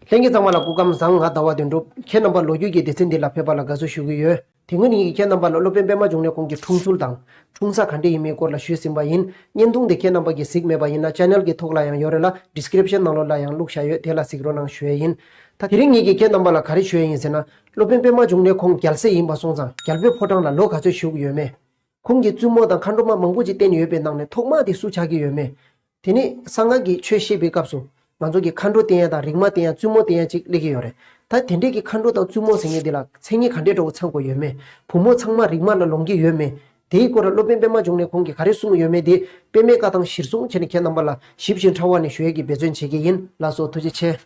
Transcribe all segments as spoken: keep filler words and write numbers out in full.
ལྷན་རྒྱས་ཚང་མ་ལ་སྐུ་ཁམས་བཟང་། ང་ཟླ་བ་དོན་གྲུབ། ཁྱེད་རྣམ་པ་ལོ་རྒྱུས་ཀྱི་སྡེ་ཚན་འདི་ལ་ཕེབས་པ་ལ་དགའ་བསུ་ཞུ་གི་ཡོད། དེ་སྔོན་ངེད་ཀྱིས་ཁྱེད་རྣམ་པ་ལ་སློབ་དཔོན་པད་མ་འབྱུང་གནས་ཁོང་གི་འཁྲུངས་ཚུལ་དང་། འཁྲུངས་ས་ག་འདྲ་ཡིན་མིན་སྐོར་ལ་ཞུས་ཟིན་པ་ཡིན། བརྙན་ཐུང་དེ་ཁྱེད་རྣམ་པ་གིས་གཟིགས་མེད་པ་ཡིན་ན་ཆེ་ནལ་གྱི་ཐོག་ལ་ཡང་ཡོད་རེད་ལ། ཌི་སི་ཀི་རིབ་ཤན་ནང་ལོགས་ལ་ཡང་བླུགས་བཞག་ཡོད། དེ་ལ་གཟིགས་རོགས་གནང་ཞུ་ཡས་ཡིན། ད་དེ་རིང་ངེད་ཀྱིས་ཁྱེད་རྣམ་པ་ལ་ག་རེ་ཞུ་ཡས་ཡིན་ཟེར་ན། སློབ་དཔོན་པད་མ་འབྱུང་གནས་ཁོང་རྒྱལ་སྲས་ཡིན་པ་སོང་ཙང་རྒྱལ་པོའི་ཕོ་བྲང་ལ་ལོ་ག་ཚོད་བཞུགས་ཡོད་མེད། ཁོང་གིས་བཙུན་མོ་དང་མཁའ་འགྲོ་མ་མང་པོ་ཅིག་བསྟེན་ཡོད་པའི་ནང་ནས་ཐོག་མ་དེ་སུ་ཆགས་ཀྱི་ཡོད་མེད། དེ་ནས་གསང་སྔགས་ཀྱི་ཆོས་བཤད་པའི་སྐབས་སུ་ང་ཚོ་གི་མཁའ་འགྲོ་བསྟེན་ཡ་དང་རིག་མ་བསྟེན་ཡ་བཙུན་མོ་བསྟེན་ཡ་ཅིག་སླེབས་ཀྱི་ཡོད་རེད། ད་དེ་འདྲས་ཀྱི་མཁའ་འགྲོ་དང་བཙུན་མོ་ཟེར་མཁན་དེ་ལ་མཚན་ཉིད་ག་འདྲས་འདྲ་བོ་ཚང་དགོས་ཡོད་མེད། བུ་མོ་ཚང་མ་རིག་མ་ལ་ལོངས་ཀྱི་ཡོད་མེད། དེའི་སྐོར་ལ་སློབ་དཔོན་པད་མ་འབྱུང་གནས་ཁོང་གིས་ག་རེ་གསུངས་ཡོད་མེད་དེ་དཔེ་མེད་བཀའ་ཐང་གཞིར་བཟུང་བྱས་ནས་ཁྱེད་རྣམ་པ་ལ་ཞིབ་ཅིང་ཕྲ་བ་ནས་ཞུ་ཡས་ཀྱི་འབད་བརྩོན་བྱེད་ཀྱི་ཡིན། ལགས་སོ། ཐུགས་རྗེ་ཆེ།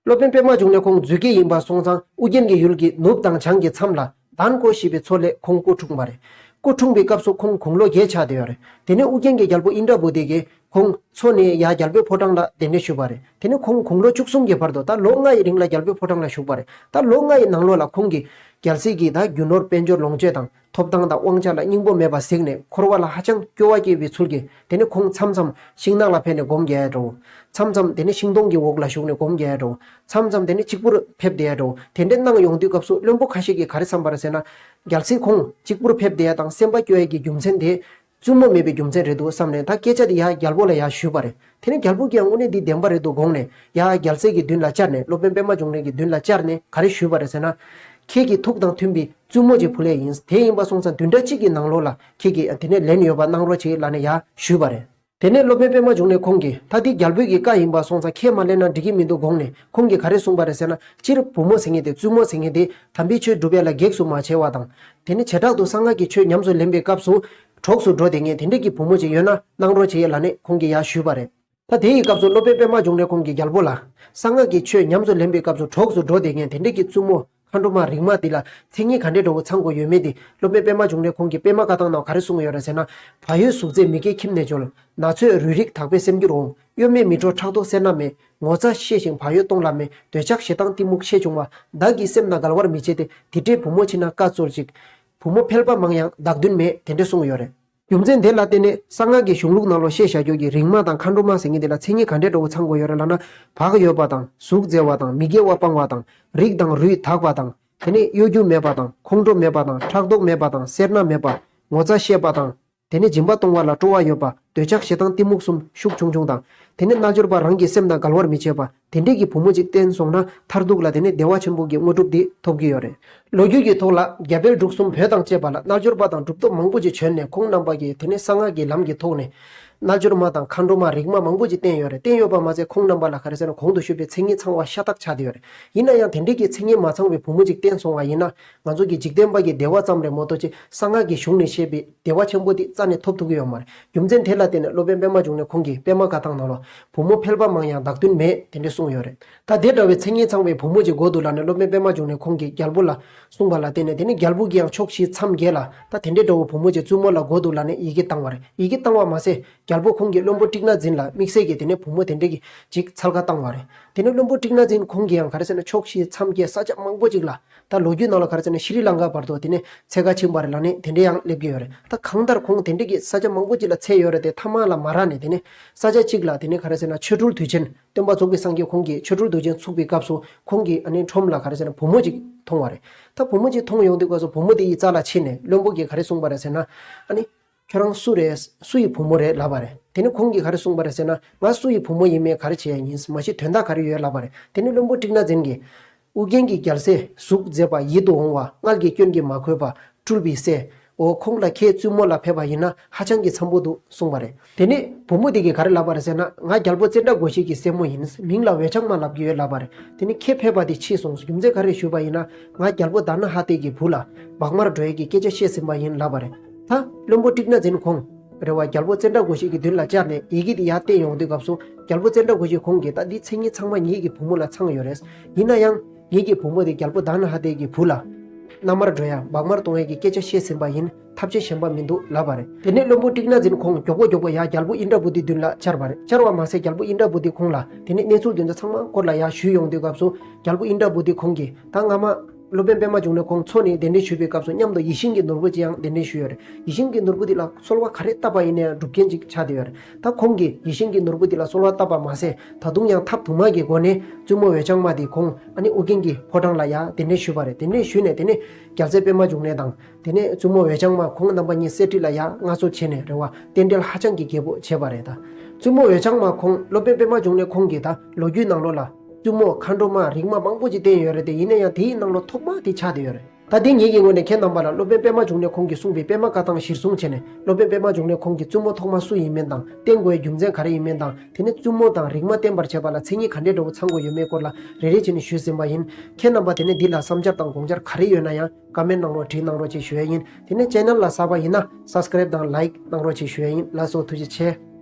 སློབ་དཔོན་པད་མ་འབྱུང་གནས་ཁོང་མཛོད་དགེ་ཡིན་པ་སོང་ཙང་ཨུ་རྒྱན་གྱི་ཡུལ་གྱི་ནུབ་དང་བྱང་གི་མཚམས་ལ་དཱན་ཀོ་ཞེས་པའི་མཚོ་ལས་ཁོང་སྐུ་འཁྲུངས་པ་རེད། སྐུ་འཁྲུངས་པའི་སྐབས་སུ་ཁོང་དགུང་ལོ་བརྒྱད་ཆགས་བསྡད་ཡོད་རེད། དེ་ནས་ཨུ་རྒྱན་གྱི་རྒྱལ་པོ་ཨིནྡྲ་བྷུ་ཏི་གིས་ཁོང་མཚོ་ནས་ཡར་རྒྱལ་པོའི་ཕོ་བྲང་ལ་གདན་འདྲེན་ཞུས་པ་རེད། དེ་ནས་ཁོང་དགུང་ལོ་བཅུ་གསུམ་གྱི་བར་དུ་ད་ལོ་ལྔ་ཡི་རིང་ལ་རྒྱལ་པོའི་ཕོ་བྲང་ལ་བཞུགས་པ་རེད། ད་ལོ་ལྔ་ཡི་ནང་ལོགས་ལ་ཁོང་གིས་རྒྱལ་སྲིད་ཀྱི་ད་རྒྱུ་ནོར་དཔལ་འབྱོར་ལོངས་སྤྱོད་དང་། ཐོབ་ཐང་དང་དབང་ཆ་ལ་སྙིང་པོ་མེད་པ་གཟིགས་ནས་འཁོར་བ་ལ་ཧ་ཅང་སྐྱོ་བ་སྐྱེ་བའི་ཚུལ་གྱིས། དེ་ནས་ཁོང་མཚམས་མཚམས་ཤིང་ནགས་ལ་ཕེབས་ནས་སྒོམ་རྒྱག་ཡ་འདྲ་བོ། མཚམས་མཚམས་དེ་ནས་ཤིང་སྡོང་གི་འོག་ལ་བཞུགས་ནས་སྒོམ་རྒྱག་ཡ་འདྲ་བོ། མཚམས་མཚམས་དེ་ནས་གཅིག་པུར་ཕེབས་བསྡད་ཡ་འདྲ་བོ། དེ་འདྲ་གནང་ཡོང་དུས་སྐབས་སུ་བློན་པོ་ཁ་ཤས་ཀྱིས་ག་རེ་བསམ་པ་རེད་ཟེར་ན། རྒྱལ་སྲས་ཁོང་གཅིག་པུར་ཕེབས་བསྡད་ཡ་དང་སེམས་པ་སྐྱོ་ཡ་གི་རྒྱུ་མཚན་དེ། བཙུན་མོ་མེད་པའི་རྒྱུ་མཚན་རེད་འདུག་བསམ་ནས་ད་སྐད་ཆ་དེ་ཡར་རྒྱལ་པོ་ལ་ཡར་ཞུས་པ་རེད། དེ་ནས་རྒྱལ་པོ་གིས་ཡང་དངོས་གནས་འདི་བདེན་པ་རེད་འདུག་དགོངས་ནས་ཡར་རྒྱལ་སྲས་ཀྱི་མདུན་ལ་བཅར་ནས། སློབ་དཔོན་པད་མ་འབྱུང་གནས་ཀྱི་མདུན་ལ་བཅར་ནས་ག་རེ་ཞུས་པ་རེད་ཟེར་ན། ཁྱེད་ཀྱི་ཐུགས་དང་མཐུན་པའི་བཙུན་མོ་ཅིག་ཕུལ་ཡས་ཡིན། དེ་ཡིན་པ་སོང་ཙང་བདུན་ཕྲག་གཅིག་གི་ནང་ལོགས་ལ་ཁྱེད་ཀྱིས་དེ་ནས་ལན་ཡོད་པ་གནང་རོགས་བྱེད་ལབ་ནས་ཡར་ཞུས་པ་རེད། དེ་ནས་སློབ་དཔོན་པད་མ་འབྱུང་གནས་ཁོང་གིས་ད་འདི་རྒྱལ་པོའི་གི་བཀའ་ཡིན་པ་སོང་ཙང་ཁས་མ་ལེན་ན་འགྲིག་གི་མི་འདུག་དགོངས་ནས་ཁོང་གིས་ག་རེ་གསུངས་པ་རེད་ཟེར་ན། སྤྱིར་བུ་མོ་ཟེར་མཁན་དེ་བཙུན་མོ་ཟེར་མཁན་དེ་དམ་པའི་ཆོས་སྒྲུབ་ཡས་ལ་གེགས་སུ་མ་བྱེད་པ་དང་། དེ་ནས་བྱེ་བྲག་ཏུ་གསང་སྔགས་ཀྱི་ཆོས་ཉམས་སུ་ལེན་པའི་སྐབས་སུ་གྲོགས་སུ་འགྲོ་བསྡད་མཁན་དེ་འདྲས་ཀྱི་བུ་མོ་ཅིག་ཡོད་ན་གནང་རོགས་བྱེད་ལབ་ནས་ཁོང་གིས་ཡར་ཞུས་པ་རེད། ད་དེ་ཡི་སྐབས་སུ་སློབ་དཔོན་པད་མ་འབྱུང་གནས་ཁོང་གིས་རྒྱལ་པོ་ལ། གསང་སྔགས་ཀྱི་ཆོས་ཉམས་སུ་ལེན་པའི་སྐབས་སུ་གྲོགས་སུ་འགྲོ་བསྡད་མཁན་དེ་འདྲས་ཀྱི་བཙུན་མོ་མཁའ་འགྲོ་མ་རིག་མ་འདི་ལ་མཚན་ཉིད་ག་འདྲས་འདྲ་བོ་ཚང་དགོས་ཡོད་མེད་དེ་སློབ་དཔོན་པད་མ་འབྱུང་གནས་ཁོང་གིས་པད་མ་བཀའ་ཐང་ནང་ག་རེ་གསུངས་ཡོད་རེད་ཟེར་ན། བག་ཡོད་གཟུགས་མཛེས་མི་སྐྱེ་ཁྱིམ་ནས་འབྱོལ། ན་ཚོད་རུས་རིགས་དག་པས་སེམས་འགྱུར་འོང་། གཡོ་མེད་མི་འཕྲོ་ཕྲག་དོག་སེར་སྣ་མེད། ངོ་ཚ་ཤེས་ཤིང་བག་ཡོད་གཏོང་ལ་མེད། འདོད་ཆགས་ཞེ་སྡང་གཏི་མུག་ཤས་ཆུང་བ། བདག་གི་སེམས་དང་འགལ་བར་མི་བྱེད་དེ། དེ་འདྲའི་བུ་མོ་མཆིས་ན་བཀའ་སྩོལ་ཅིག། བུ་མོ་ཕལ་པ་མང་ཡང་བདག་མདུན་མེད། དེ་འདྲ་གསུངས་ཡོད་རེད། རྒྱུ་མཚན་དེ་ལ་བརྟེན་ནས་གསང་སྔགས་ཀྱི་གཞུང་ལུགས་ནང་ལོགས་བཤད་བཞག་རྒྱུ་གི་རིག་མ་དང་མཁའ་འགྲོ་མ་ཟེར་མཁན་དེ་ལ་མཚན་ཉིད་ག་འདྲའི་འདྲ་བོ་ཚང་དགོས་ཡོད་རེད་ལབ་ན། བག་ཡོད་པ་དང་གཟུགས་མཛེས་པ་དང་མི་དགེ་བ་སྤང་བ་དང་། རིགས་དང་རུས་དག་པ་དང་། དེ་ནས་གཡོ་སྒྱུ་མེད་པ་དང་ཁོང་ཁྲོ་མེད་པ་དང་ཕྲག་དོག་མེད་པ་དང་སེར་སྣ་མེད་པ། ངོ་ཚ་ཤེས་པ་དང་། དེ་ནས་སྦྱིན་པ་གཏོང་བ་ལ་སྤྲོ་བ་ཡོད་པ། འདོད་ཆགས་ཞེ་སྡང་གཏི་མུག་གསུམ་ཤུགས་ཆུང་ཆུང་དང་། དེ་ནས་རྣལ་འབྱོར་པ་རང་གི་སེམས་དང་འགལ་བར་མི་བྱེད་པ། དེ་འདྲས་ཀྱི་བུ་མོ་ཅིག་བསྟེན་སོང་ན་མཐར་ཐུག་ལ་དེ་ནས་བདེ་བ་ཆེན་པོ་གི་དངོས་གྲུབ་འདི་ཐོབ་ཀྱི་ཡོད་རེད། ལོ་རྒྱུས་ཀྱི་ཐོག་ལ་རྒྱ་བལ་འབྲུག་གསུམ་བོད་དང་བཅས་པ་ལ་རྣལ་འབྱོར་པ་དང་གྲུབ་ཐོབ་མང་པོ་ཅིག་བྱོན་ནས་ཁོང་རྣམ་པ་གིས་དེ་ནས་གསང་སྔགས་ཀྱི་ལམ་གྱི་ཐོག་ནས་རྣལ་འབྱོར་མ་དང་མཁའ་འགྲོ་མ་རིག་མ་མང་པོ་ཅིག་བསྟེན་ཡོད་རེད། བསྟེན་ཡོད་པ་མ་ཟད་ཁོང་རྣམ་པ་ལ་ག་རེ་ཟེར་ན་གོང་དུ་ཞུས་པའི་མཚན་ཉིད་ཚང་བ་ཤ་སྟག་ཆགས་བསྡད་ཡོད་རེད། ཡིན་ན་ཡང་དེ་འདྲས་ཀྱི་མཚན་ཉིད་མ་ཚང་བའི་བུ་མོ་ཅིག་བསྟེན་སོང་བ་ཡིན་ན་ང་ཚོ་གི་འཇིག་རྟེན་པ་གི་བདེ་བ་ཙམ་རེད་མ་གཏོགས་ཅིག་གསང་སྔགས་ཀྱི་གཞུང་ནས་བཤད་པའི་བདེ་བ་ཆེན་པོ་དེ་རྩ་ནས་ཐོབ་ཐུབ་ཀྱི་ཡོད་མ་རེད། རྒྱུ་མཚན་དེ་ལ་བརྟེན་ནས་སློབ་དཔོན་པད་མ་འབྱུང་གནས་ཁོང་གིས་པད་མ་བཀའ་ཐང་ནང་ལ་བུ་མོ་ཕལ་པ་མང་ཡང་བདག་མདུན་མེད། དེ་འདྲ་གསུངས་ཡོད་རེད། ད་དེ་འདྲ་བའི་མཚན་ཉིད་ཚང་བའི་བུ་མོ་ཅིག་དགོས་འདུག་ལབ་ནས་སློབ་དཔོན་པད་མ་འབྱུང་གནས་ཁོང་གིས་རྒྱལ་པོ་ལ་གསུངས་པ་ལ་བརྟེན་ནས་དེ་ནས་རྒྱལ་པོ་གིས་ཡང་ཕྱོགས་བཞིའི་མཚམས་བརྒྱད་ལ་ད་དེ་འདྲའི་འདྲ་བོ་བུ་མོ་ཅིག་བཙུན་མོ་ལ་དགོས་འདུག་ལབ་ནས་ཡི་གེ་བཏང་བ་རེད། ཡི་གེ་བཏང་བ་མ་ཟད་རྒྱལ་པོ་ཁོང་གིས་བློན་པོ་ཏིག་ན་འཛིན་ལ་དམིགས་བསལ་གྱིས་དེ་ནས་བུ་མོ་དེ་འདྲའི་གི་ཅིག་འཚོལ་ཁ་བཏང་བ་རེད། དེ་ནས་བློན་པོ་ཏིག་ན་འཛིན་ཁོང་གིས་ཡང་ག་རེ་ཟེར་ན་ཕྱོགས་བཞིའི་མཚམས་བརྒྱད་ས་ཆ་མང་པོ་ཅིག་ལ། ད་ལོ་རྒྱུས་ནང་ལ་ག་རེ་ཟེར་ན་ཤྲི་ལང་ཀ་བར་དུ་དེ་ནས་འཚོལ་ག་ཕྱིན་པ་རེད་ལབ་ནས་དེ་འདྲ་ཡང་སླེབས་ཀྱི་ཡོད་རེད། ད་གང་ལྟར་ཁོང་དེ་འདྲ་གི་ས་ཆ་མང་པོ་ཅིག་ལ་འཚོལ་ཡོད་རེད་དེ་མཐའ་མ་ལ་མ་རག་ནས་དེ་ནས་ས་ཆ་གཅིག་ལ་དེ་ནས་ག་རེ་ཟེར་ན་ཆོ་འཕྲུལ་དུས་ཆེན་སྟོན་པ་རྫོགས་པའི་སངས་རྒྱས་ཁོང་གིས་ཆོ་འཕྲུལ་དུས་ཆེན་ཚུགས་པའི་སྐབས་སུ་ཁོང་གིས་ཨ་ནི་ཁྲོམ་ལ་ག་རེ་ཟེར་ན་བུ་མོ་ཅིག་མཐོང་བ་རེད། ད་བུ་མོ་ཅིག་མཐོང་ཡོང་དུས་སྐབས་སུ་བུ་མོ་དེ་ཡི་རྩ་ལ་ཕྱིན་ནས་བློན་པོ་གིས་ག་རེ་གསུངས་པ་རེད་ཟེར་ན། ཨ་ནི། ཁྱོད་རང་སུ་རེད། སུ་ཡི་བུ་མོ་རེད་ལབ་པ་རེད། དེ་ནས་ཁོང་གིས་ག་རེ་གསུངས་པ་རེད་ཟེར་ན། ང་སུ་ཡི་བུ་མོ་ཡིན་མིན་ག་རེ་བྱེད་ཡ་ཡིན། མ་གཞི་དོན་དག་ག་རེ་ཡོད་ལབ་པ་རེད། དེ་ནས་བློན་པོ་ཏིག་ན་འཛིན་གྱིས། ཨུ་རྒྱན་གྱི་རྒྱལ་སྲས་གཟུགས་མཛེས་པ་ཡིད་དུ་འོང་བ་མངལ་གྱི་སྐྱོན་གྱིས་མ་གོས་པ་སྤྲུལ་པའི་སྲས། འོ་ཁོང་ལ་ཁྱེད་བཙུན་མོ་ལ་ཕེབས་པ་ཡིན་ན་ཧ་ཅང་གི་འཚམ་པོ་འདུག་གསུངས་པ་རེད། དེ་ནས་བུ་མོ་དེ་གིས་ག་རེ་ལབ་པ་རེད་ཟེར་ན། ང་རྒྱལ་པོ་ཙནྡྲ་གོ་ཤེ་གི་སྲས་མོ་ཡིན། མིང་ལ་འོད་འཆང་མ་ལབ་ཀྱི་ཡོད་ལབ་པ་རེད། དེ་ནས་ཁྱེད་ཕེབས་པ་དེ་ཕྱིས་སོང་། རྒྱུ་མཚན་ག་རེ་ཞུས་པ་ཡིན་ན། ང་རྒྱལ་པོ་དཱ་ན་ཧ་ཏའི་གི་བུ་ལ་བག་མར་འགྲོ་ཡས་ཀྱི་སྐད་ཆ་བཤད་ཟིན་པ་ཡིན་ལབ་པ་རེད། ད་བློན་པོ་ཏིག་ན་འཛིན་ཁོང་རེད་བ། རྒྱལ་པོ་ཙནྡྲ་གོ་ཤེ་གི་མདུན་ལ་བཅར་ནས་ཡི་གེ་དེ་ཡར་བསྟན་ཡོང་དུས་སྐབས་སུ་རྒྱལ་པོ་ཙནྡྲ་གོ་ཤེ་ཁོང་གིས་ད་འདི་མཚན་ཉིད་ཚང་མ་ངེད་ཀྱི་བུ་མོ་ལ་ཚང་ཡོད་རེད། ཡིན་ན་ཡང་ངེད་ཀྱི་བུ་མོ་དེ་རྒྱལ་པོ་དཱ་ན་ཧ་ཏའི་གི་བུ་ལ་མནའ་མར་འགྲོ་ཡ་བག་མར་གཏོང་ཡས་ཀྱི་སྐད་ཆ་བཤད་ཟིན་པ་ཡིན། ཐབས་ཤེས་གཞན་པ་མི་འདུག་ལབ་པ་རེད། དེ་ནས་བློན་པོ་ཏིག་ན་འཛིན་ཁོང་མགྱོགས་པོ་མགྱོགས་པོ་ཡར་རྒྱལ་པོ་ཨིནྡྲ་བྷུ་ཏི་མདུན་ལ་བཅར་བ་རེད། བཅར་བ་མ་ཟད་རྒྱལ་པོ་ཨིནྡྲ་བྷུ་ཏི་ཁོང་ལ་དེ་ནས་གནས་ཚུལ་དེ་ཚོ་ཚང་མ་སྐོར་ལ་ཡར་ཞུས་ཡོང་དུས་སྐབས་སུ་རྒྱལ་པོ་ཨིནྡྲ་བྷུ་ཏི་ཁོང་གིས་ད་སྔ་མ། སློབ་དཔོན་པདྨ་འབྱུང་གནས་ཁོང་འཚོགས་ནས་གདན་འདྲེན་ཞུས་པའི་སྐབས་སུ་མཉམ་དུ་ཡིད་བཞིན་གྱི་ནོར་བུ་ཅིག་ཡང་གདན་འདྲེན་ཞུས་ཡོད་རེད། ཡིད་བཞིན་གྱི་ནོར་བུ་འདི་ལ་གསོལ་བ་ག་རེ་བཏབ་པ་ཡིན་ནའང་སྒྲུབ་མཁན་ཅིག་ཆགས་བསྡད་ཡོད་རེད། ད་ཁོང་གིས་ཡིད་བཞིན་གྱི་ནོར་བུ་འདི་ལ་གསོལ་བ་བཏབ་པ་མ་ཟད། ད་དུང་ཡང་ཐབས་དུ་མ་གི་སྒོ་ནས་བཙུན་མོ་འོད་འཆང་མ་འདི་ཁོང་ཨ་ནི་ཨོ་རྒྱན་གྱི་ཕོ་བྲང་ལ་ཡང་གདན་འདྲེན་ཞུས་པ་རེད། གདན་འདྲེན་ཞུས་ནས་དེ་ནས་རྒྱལ་སྲས་པདྨ་འབྱུང་གནས་དང་། དེ་ནས་བཙུན་མོ་འོད་འཆང་མ་ཁོང་རྣམ་པ་གཉིས་གསེར་ཁྲི་ལ་ཡང་མངའ་གསོལ་བྱས་ནས་རེད་བ། རྟེན་འབྲེལ་ཧ་ཅང་གི་རྒྱས་པོ་བྱས་པ་རེད་ད། བཙུན་མོ་འོད་འཆང་མ་ཁོང་སློབ་དཔོན་པདྨ་འབྱུང་གནས་ཁོང་གིས་ད་ལོ་རྒྱུས་ནང་ལོགས་ལ་བཙུན་མོ་མཁའ་འགྲོ་མ་རིག་མ་མང་པོ་ཅིག་བསྟེན་ཡོད་རེད་དེ། ཡིན་ན་ཡང་དེའི་ནང་ལོགས་ཐོག་མ་དེ་ཆགས་བསྡད་ཡོད་རེད། ད་དེ་ངེད་ཀྱི་ངོས་ནས་ཁྱེད་རྣམ་པ་ལ་སློབ་དཔོན་པདྨ་འབྱུང་གནས་ཁོང་གིས་གསུངས་པའི་པདྨ་བཀའ་ཐང་གཞིར་བཟུང་བྱས་ནས། སློབ་དཔོན་པདྨ་འབྱུང་གནས་ཁོང་གིས་བཙུན་མོ་ཐོག་མ་སུ་ཡིན་མིན་དང་། བསྟེན་དགོས་རྒྱུ་མཚན་ག་རེ་ཡིན་མིན་དང་། དེ་ནས་བཙུན་མོ་དང་རིག་མ་བསྟེན་པར་བྱེད་པ་ལ་མཚན་ཉིད་ག་འདྲའི་འདྲ་བོ་ཚང་དགོས་ཡོད་མེད་སྐོར་ལ་རེ་རེ་བྱས་ནས་ཞུས་ཟིན་པ་ཡིན། ཁྱེད་རྣམ་པ་དེ་ནས་འདི་ལ་བསམ་འཆར་དང་དགོངས་འཆར་ག་རེ་ཡོད་ན་ཡང་ཀ་མེན་ནང་ལོགས་བྲིས་གནང་རོགས་ཅེས་ཞུ་ཡ་ཡིན། དེ་ནས་ཅེ་ནལ་ལ་གསར་པ་ཡིན་ན་སབ་སི་ཀ་རེབ་དང་ལའིཀ་གནང་རོགས་ཅེས་ཞུ་ཡ་ཡིན། ལགས་སོ། ཐུགས་རྗེ་ཆེ།